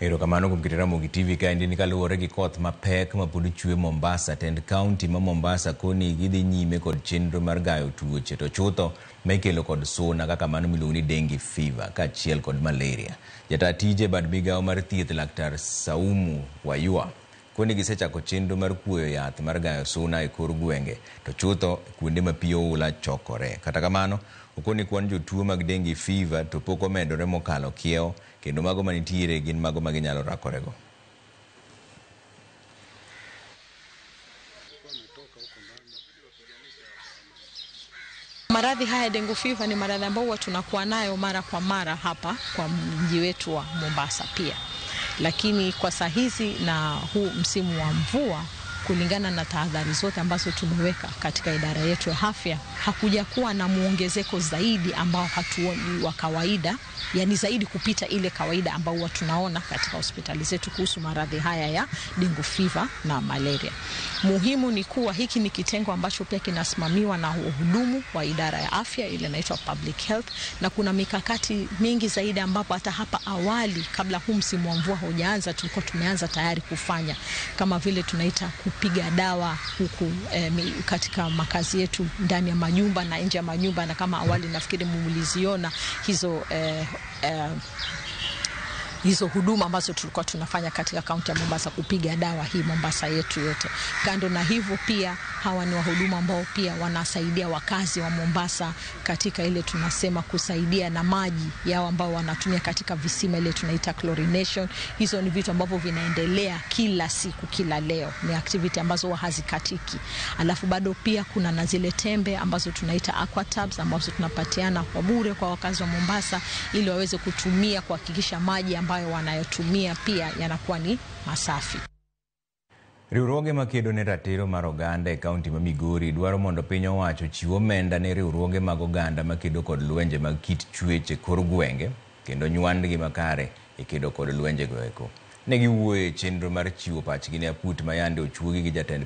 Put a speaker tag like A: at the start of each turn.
A: Erokamano kuom keto Ramogi TV kaendi ni kaluwore gi koth mapek ma pod chwe Mombasa. Tend kaunti ma Mombasa koni gidhi nyime kod chenro mar gayo tuoche to chutho ma ikelo kod suna kaka mano miluongo ni dengue fever kaachiel kod malaria. Jataa tije e bad migawo mar thieth Laktar Saumu Wayua koni gisechako chenro mar kuoyo yath mar gayo suna e kor gwenge to chutho kuonde ma pi oula chokore. Kata kamano, okoni kwan jotuo mag dengue fever to pok omedore mokalo kiewo kendo mago manitiere gin mago ma ginyalo rakorego.
B: Maradhi haya dengue fever ni maradhi ambayo huwa tunakuwa nayo mara kwa mara hapa kwa mji wetu wa Mombasa pia, lakini kwa saa hizi na huu msimu wa mvua, kulingana na tahadhari zote ambazo tumeweka katika idara yetu ya afya, hakuja kuwa na muongezeko zaidi ambao hatuoni wa kawaida, yani zaidi kupita ile kawaida ambao huwa tunaona katika hospitali zetu kuhusu maradhi haya ya dengue fever na malaria. Muhimu ni kuwa hiki ni kitengo ambacho pia kinasimamiwa na wahudumu wa idara ya afya ile inaitwa public health, na kuna mikakati mingi zaidi ambapo hata hapa awali kabla huu msimu wa mvua haujaanza tulikuwa tumeanza tayari kufanya, kama vile tunaita kupiga dawa huku katika makazi yetu ndani ya majumba na nje ya majumba, na kama awali nafikiri mliziona hizo huduma ambazo tulikuwa tunafanya katika kaunti ya Mombasa kupiga dawa hii Mombasa yetu yote. Kando na hivyo pia hawa ni wahudumu ambao pia wanasaidia wakazi wa Mombasa katika ile tunasema kusaidia na maji yao ambao wanatumia katika visima, ile tunaita chlorination. Hizo ni vitu ambavyo vinaendelea kila siku, kila leo, ni activity ambazo huwa hazikatiki. Alafu bado pia kuna na zile tembe ambazo tunaita aquatabs ambazo tunapatiana kwa bure kwa wakazi wa Mombasa ili waweze kutumia kuhakikisha maji ambayo wanayotumia pia yanakuwa ni masafi.
A: Riwruoge makedo ne ratiro mar oganda e kaunti ma Migori dwaro mondo piny owacho ochiw omenda ne riwruoge mag oganda makedo kod lwenje mag kit chwech e kor gwenge kendo nywandgi makare e kedo kod lwenjego eko. Ne giwuoyo e chenro mar chiwo pachgi ne aput ma yande ochuogi gi jatend